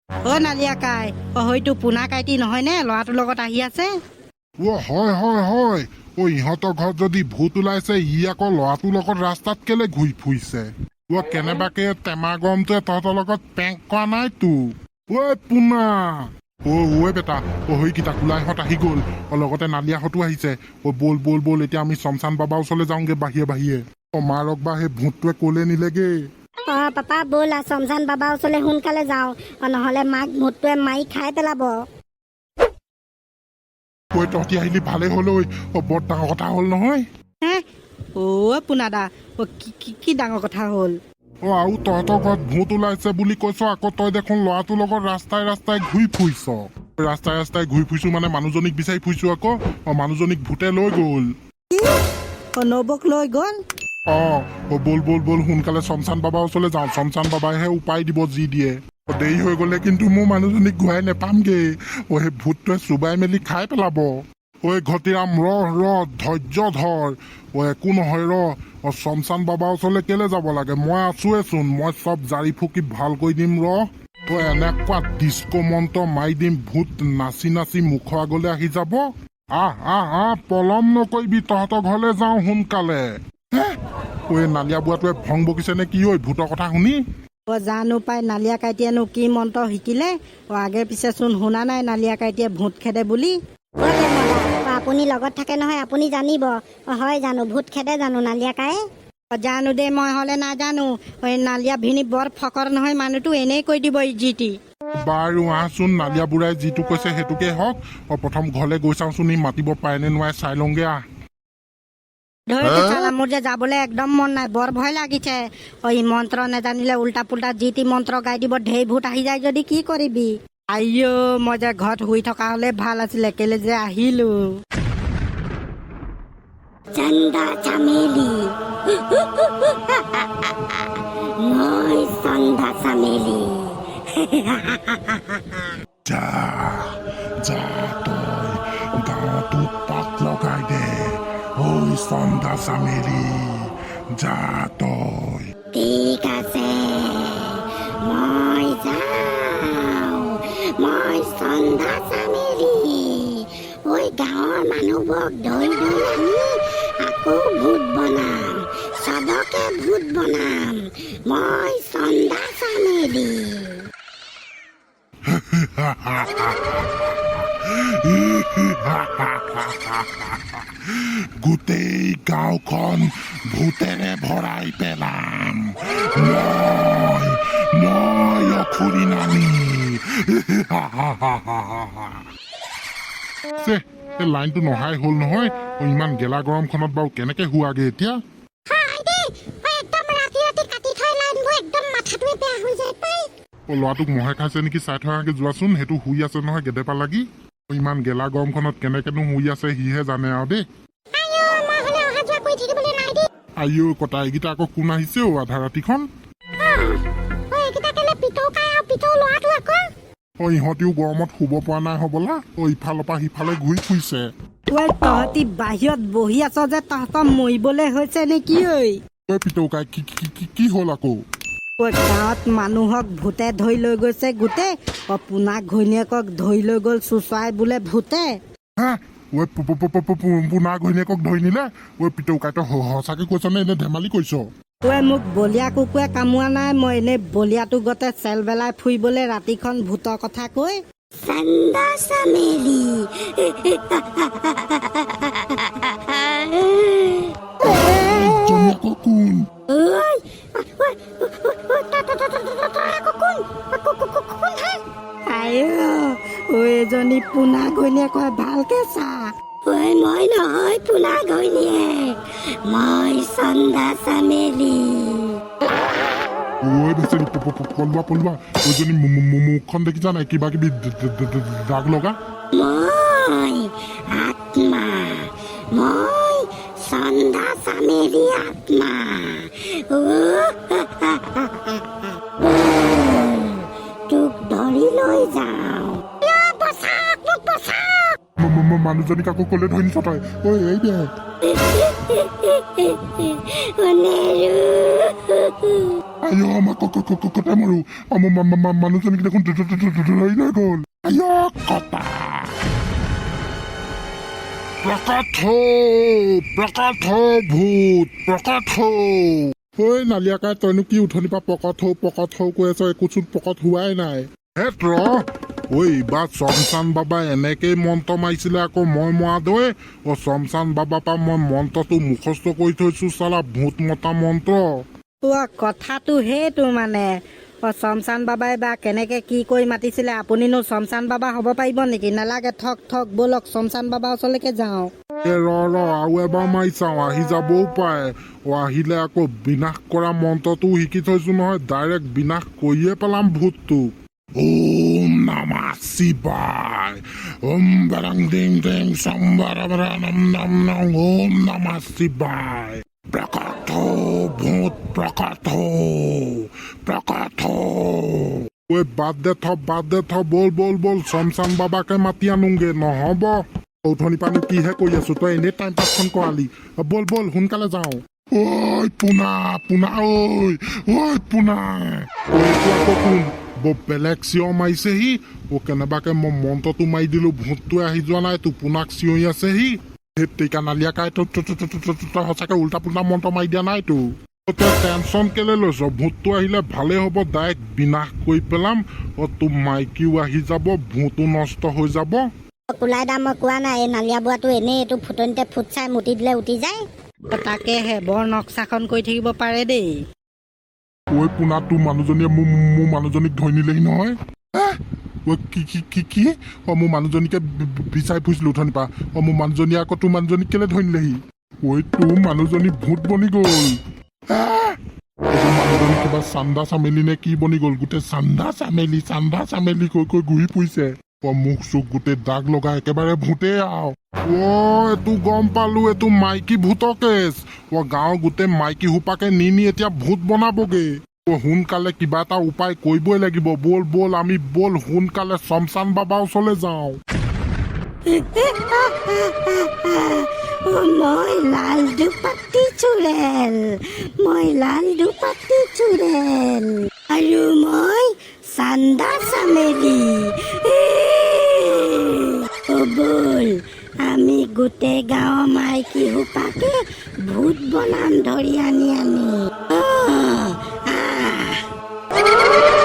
অ নালিয়া কাই, অ হয়তো পোনা কাইটি নহয়নে ল'ৰাটোৰ লগত আহি আছে? অ হয় হয় হয়। অ ইহঁতৰ ঘৰত যদি ভূত ওলাইছে, ই আকৌ ল'ৰাটোৰ লগত ৰাস্তাত কেলে ঘূৰি ফুৰিছে? অ কেনেবাকে টেমা গৰমটোৱে তহঁতৰ লগত পেংক কৰা নাইতো? ঐ পোনা, অ ঐ বেটা, অ সেইকেইটা কুলাইহঁত আহি গ'ল, অ লগতে নালিয়াহঁতো আহিছে। অ ব'ল ব'ল ব'ল, এতিয়া আমি চমচান বাবাৰ ওচৰলৈ যাওঁগে বাহিৰে বাহিৰে। অ মাৰক বা সেই ভূতটোৱে ক'লে নিলেগে। অ পাপা, ব'লা চমচান বাবাৰ ওচৰলৈ সোনকালে যাওঁ। অ, নহ'লে মাক ভূতটোৱে মাৰি খাই পেলাব। ঐ তহঁতি আহিলি ভালেই হ'ল। ঐ অ বৰ ডাঙৰ কথা হ'ল নহয়। হে, অ পোনাদা, অ কি কি কি ডাঙৰ কথা হ'ল? অ আৰু তহঁতৰ ঘৰত ভূত ওলাইছে বুলি কৈছ, আকৌ তই দেখোন ল'ৰাটোৰ লগত ৰাস্তাই ৰাস্তাই ঘূৰি ফুৰিছ। ৰাস্তাই ৰাস্তাই ঘূৰি ফুৰিছো মানে মানুহজনীক বিচাৰি ফুৰিছো আকৌ। অ মানুহজনীক ভূতে লৈ গ'ল। অ নবৌক লৈ গ'ল? অ অ ব'ল ব'ল ব'ল, সোনকালে চমচান বাবাৰ ওচৰলৈ যাওঁ। চমচান বাবাইহে উপায় দিব যি দিয়ে। অ, দেৰি হৈ গ'লে কিন্তু মোৰ মানুহজনীক ঘূৰাই নেপামগে। অ সেই ভূতটোৱে চোবাই মেলি খাই পেলাব। ঐ ঘটিৰাম, ৰ ৰ, ধৈৰ্য ধৰ। অ একো নহয়, ৰ। অ চমচান বাবাৰ ওচৰলৈ কেলে যাব লাগে? মই আছোৱেচোন, মই চব জাৰি ফুকি ভাল কৰি দিম, ৰ। অ এনেকুৱা ডিস্কো মন্ত্ৰ মাৰি দিম, ভূত নাচি নাচি মুখৰ আগলৈ আহি যাব। আহ আহ আহ, পলম নকৰিবি, তহঁতৰ ঘৰলৈ যাওঁ সোনকালে। হে, ঐ নালিয়া বুঢ়াটোৱে ভং বকিছে নে কি ঐ ভূতৰ কথা শুনি? অ জানো পাই, নালিয়া কাইটিয়েনো কি মন্ত্ৰ শিকিলে। অ আগে পিছে চোন শুনা নাই নালিয়া কাইটিয়ে ভূত খেদে বুলি। অ টেমলা, অ আপুনি লগত থাকে নহয়, আপুনি জানিব। অ হয় জানো ভূত খেদে জানো নালিয়া কাই? অ জানো দেই, মই হ'লে নাজানো। অ এই নালিয়া ভিনী বৰ ফকৰ নহয়, মানুহটো এনেই কৈ দিব ই যি টি। বাৰু আহচোন, নালিয়া বুঢ়াই যিটো কৈছে সেইটোকে হওক। অ প্ৰথম ঘৰলৈ গৈ চাওঁচোন, ই মাতিব পাৰে নে নোৱাৰে চাই লওঁগে, আহ। ধৰিছে চালা, মোৰ যে যাবলৈ একদম মন নাই, বৰ ভয় লাগিছে। অ ই মন্ত্ৰ নেজানিলে উল্টা পুল্টা যি টি মন্ত্ৰ গাই দিব, ঢেৰ ভূত আহি যায় যদি কি কৰিবি? আইঅ, মই যে ঘৰত শুই থকা হলে ভাল আছিলে, কেলে যে আহিলো। চন্দা চামেলি, মই চন্দা চামেলি। যা যা, তই গাঁৱটোত পাত লগাই দে। ঐ চন্দা চামেলি, যা তই। ঠিক আছে, মই যাওঁ। মই চন্দা চামেলি। ঐ গাঁৱৰ মানুহবোৰক ধৰি ধৰি আনি আকৌ ভূত বনাম, চবকে ভূত বনাম। মই চন্দা চামেলি। গোটেই গাঁওখন ভূতেৰে ভৰাই পেলাম মই, মই অখুৰী নানি। চে, এই লাইনটো নহাই হ'ল নহয়। অ, ইমান গেলা গৰমখনত বাৰু কেনেকে শুৱাগে এতিয়া? একদম ৰাতি ৰাতি কাটি থয় লাইনবোৰ, একদম মাথাটোৱে বেয়া হৈ যায় পাই। অ ল'ৰাটোক মহে খাইছে নেকি চাই থৈ আহাগে যোৱাচোন। সেইটো শুই আছে নহয় গেদেপা লাগি। অ, ইমান গেলা গৰমখনত কেনেকেনো শুই আছে সিহে জানে আৰু দেই। মই হ'লে অহা যোৱা কৰি থাকিবলৈ নাই দেই। আইঅ কটা, এইকেইটা আকৌ কোন আহিছে অ আধা ৰাতিখন? ঐ এইকেইটা কেলে পিতৌ কাই আৰু পিতৌ ল'ৰাটো আকৌ। অ ইহঁতিও গৰমত শুব পৰা নাই হ'বলা। অ ইফালৰ পৰা সিফালে ঘূৰি ফুৰিছে। ঐ তহঁতি বাহিৰত বহি আছ যে, তহঁতৰ মৰিবলৈ হৈছে নেকি ঐ? ঐ পিতৌকাই, কি কি কি কি হ'ল আকৌ? ঐ গাঁৱত মানুহক ভূতে ধৰি লৈ গৈছে গোটেই। অ পোনা ঘৈণীয়েকক ধৰি লৈ গ'ল চোঁচৰাই বোলে ভূতে। হা, ঐ পোনা ঘৈণীয়েকক ধৰি নিলে? ঐ পিতৌকাই, তই সঁচাকে কৈছ নে এনে ধেমালি কৈছ? ঐ মোক বলীয়া কুকুৰে কামোৰা নাই, মই এনেই বলীয়াটো গতে চেল বেলাই ফুৰিবলৈ ৰাতিখন ভূতৰ কথা কৈ। চন্দা চামেলি। জনী আকৌ কোন? ঐ ঐ, তই আকৌ কোন? কোন হে? আই ঐ, এজনী পোনা ঘৈণীয়েক হয়, ভালকে চা। ঐ মই নহয় পোনা ঘৈণীয়েক, মই চন্দা চামেলি। ঐ বেচেৰি, পলোৱা পলোৱা। ঐজনী মুখখন দেখিছা নাই, কিবা কিবি দাগ লগা। মই আত্মা, মই চন্দা চামেলি আত্মা। তোক ধৰি লৈ যাওঁ। বচাওক মোক, বচাওক। মানুহজনীক আকৌ ক'লে ধৰি নিছ তই? ঐ এই দে। নেৰু। আইঅ, মই কতে মৰো। অ, মোৰ মানুহজনীক দেখোন ধৰি লৈ গ'ল। আইঅ কটা, প্ৰকট হৌ, প্ৰকট হৌ, ভূত প্ৰকট হৌ। ঐ নালিয়াকাই, তইনো কি উঠনিৰ পৰা প্ৰকট হৌ প্ৰকট হৌ কৈ আছ? একোচোন প্ৰকট হোৱাই নাই। হে ৰ, ঐ, বা চমচান বাবা এনেকেই মন্ত্ৰ মাৰিছিলে আকৌ মই মৰা দৈ। অ, চমচান বাবা পৰা মই মন্ত্ৰটো মুখস্থ কৰি থৈছো, চালা ভূত মতা মন্ত্ৰ। অ, কথাটো সেইটো মানে। অ, চমচান বাবাই বা কেনেকে কি কৰি মাতিছিলে? আপুনিনো চমচান বাবা হ'ব পাৰিব নেকি? নালাগে, থক থক, ব'লক চমচান বাবা ওচৰলৈকে যাওঁ। এ ৰ ৰ, আৰু এবাৰ মাৰি চাওঁ, আহি যাবও পাৰে। অ, আহিলে আকৌ বিনাশ কৰা মন্ত্ৰটোও শিকি থৈছো নহয়, ডাইৰেক্ট বিনাশ কৰিয়ে পেলাম ভূতটোক। ওম নমঃ শিৱায়, ওম বৰং ডিং ডিং সম্বৰ নম নম নম, ওম নমঃ শিৱায়। প্ৰকট হো ভূত, প্ৰকট হো, প্ৰকট হো। ঐ বাদ দে থ, বাদ দে থ, ব'ল ব'ল ব'ল, চমচান বাবাকে মাতি আনোগে। নহ'ব, উঠনি পানো কিহে কৰি আছো, তই এনেই টাইম পাছখন কৰালি। অ, ব'ল ব'ল, সোনকালে যাওঁ। ঐ পোনা, পোনা, ঐ ঐ পোনা। ঐ, এইটো আকৌ কোন? বৰ বেলেগ চিঞৰ মাৰিছেহি। অ, কেনেবাকে মই মন্ত্ৰটো মাৰি দিলো, ভূতটোৱে আহি যোৱা নাই তো পোনাক চিঞৰি আছেহি। সেই টেকা নালিয়াকাই, তই সঁচাকে উল্টা পুল্টা মন্ত্ৰ মাৰি দিয়া নাইতো? তই টেনচন কেলে লৈছ? ভূতটো আহিলে ভালেই হ'ব, ডাইৰেক্ট বিনাশ কৰি পেলাম। অ, তোৰ মাইকীও আহি যাব, ভূতো নষ্ট হৈ যাব। কোলাই দা, মই কোৱা নাই, এই নালিয়া বুঢ়াটো এনেই এইটো ফুটনিতে ফুট চাই মুতি দিলে উঠি যায়। তাকেহে, বৰ নক্সাখন কৰি থাকিব পাৰে দেই। ঐ পোনা, তোৰ মানুহজনীয়ে মোৰ মানুহজনীক ধৰি নিলেহি নহয়। এহ? ঐ, কি কি কি কি? অ, মোৰ মানুহজনীকে বিচাৰি ফুৰিছিলো উঠনিৰ পৰা। অ, মোৰ মানুহজনীয়ে আকৌ তোৰ মানুহজনীক কেলে ধৰি নিলেহি? ঐ, তোৰ মানুহজনী ভূত বনি গ'ল। এহ? এইটো মানুহজনী কিবা চান্দা চামেলি নে কি বনি গ'ল? গোটেই চান্দা চামেলি চান্দা চামেলি কৈ কৈ ঘূৰি ফুৰিছে। অ, মুখ চুখ গোটেই দাগ লগা, একেবাৰে ভূতেই আও। অ, এইটো গম পালো, এইটো মাইকী ভূতৰ কেছ। অ, গাঁৱৰ গোটেই মাইকী সোপাকে নি নি এতিয়া ভূত বনাবগে। অ, সোনকালে কিবা এটা উপায় কৰিবই লাগিব। ব'ল ব'ল, আমি ব'ল সোনকালে চমচান বাবা ওচৰলৈ যাওঁ। অ, মই লাল দুপাটি চুৰেল, মই লাল দুপাটি চুৰেল আৰু মই চান্দা চামেলি। অ, ব'ল, আমি গোটেই গাঁৱৰ মাইকী সোপাকে ভূত বনাম ধৰি আনি আনি। আহ, আহ।